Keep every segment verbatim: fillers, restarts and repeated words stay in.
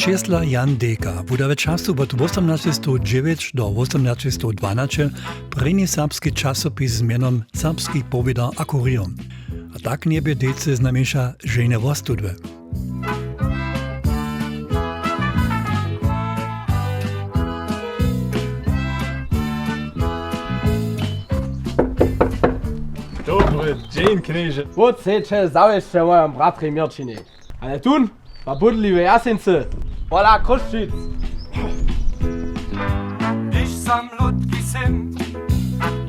Čěsla Jan Dejka wuda w času wot wósomnaće stow dźewjeć do wósomnaće stow dwanaće prěni serbski časopis z mjenom Serbski powědar a kurir. A tak njebě dejce znajmjeńša ženje wostudły. Dobry dźeń, knježe. Wót sejće zawěsće mojom bratrej Měrćinje. Ale tón ma bydli w Jaseńcy, pola Chrósćic. Hdyž sam lótki sym,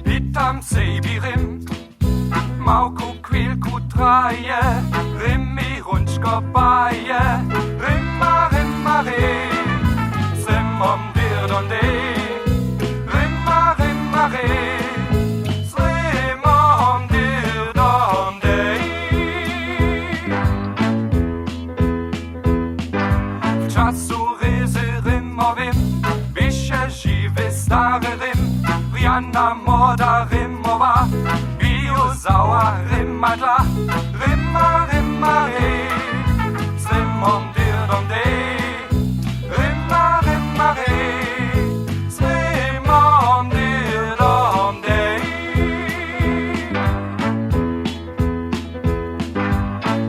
pytam sebi rym, małku chwilku traje, rym mi hrónčko paje, rym a rym a rym, z rymom dyrdom dej, rym a rym a rym, z rymom dyrdom dej. W času rězy rymowym běše žiwy stary rym, rjana młoda rymowa, bijo zała rymadla, rym a rym a rym, z rymom dyrdom dej, rym a rym a rym, z rymom dyrdom dej.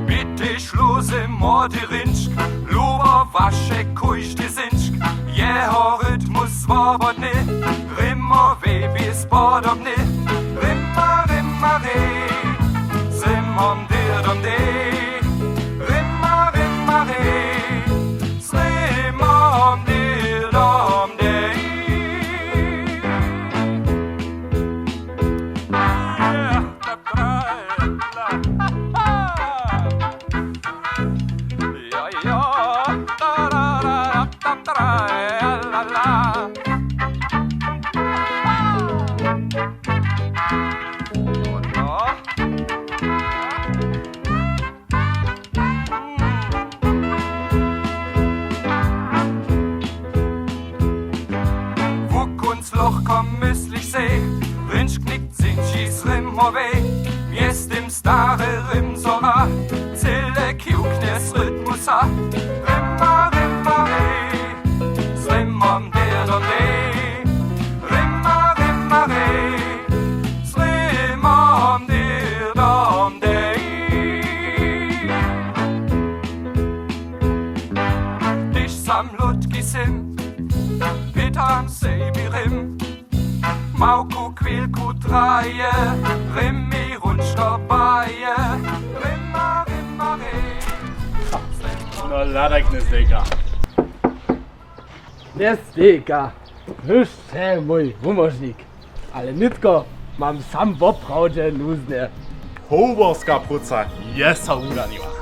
Bětej šluzy młody rynčk, lubowaše kóždy zynčk, jeho rytmus swobodny, rymowej bě spodobny, rym a rym a rym, z rymom dyrdom dej, rym a rym a rym, z rymom dyrdom dej. Wukónc lochko mysliš sej, rynčknik dźenči z rymowej, mjeztym stary rymzora, cyle kiwknje z rytmusa, rym a rym a rej, z rymom dyrdom dej, rym a rym a rej, z rymom dyrdom dej. Hdyž sam lótki sym, pytam sebi rym, małku chwilku traje, rym mi hrónčko paje, rym a rym a rej. No, hladaj, knjez Dejka. Knjez Dejka, wy sće mój wumóžnik. Ale nětko mam sam woprawdźe nuznje. Hołborska próca je so wudaniła.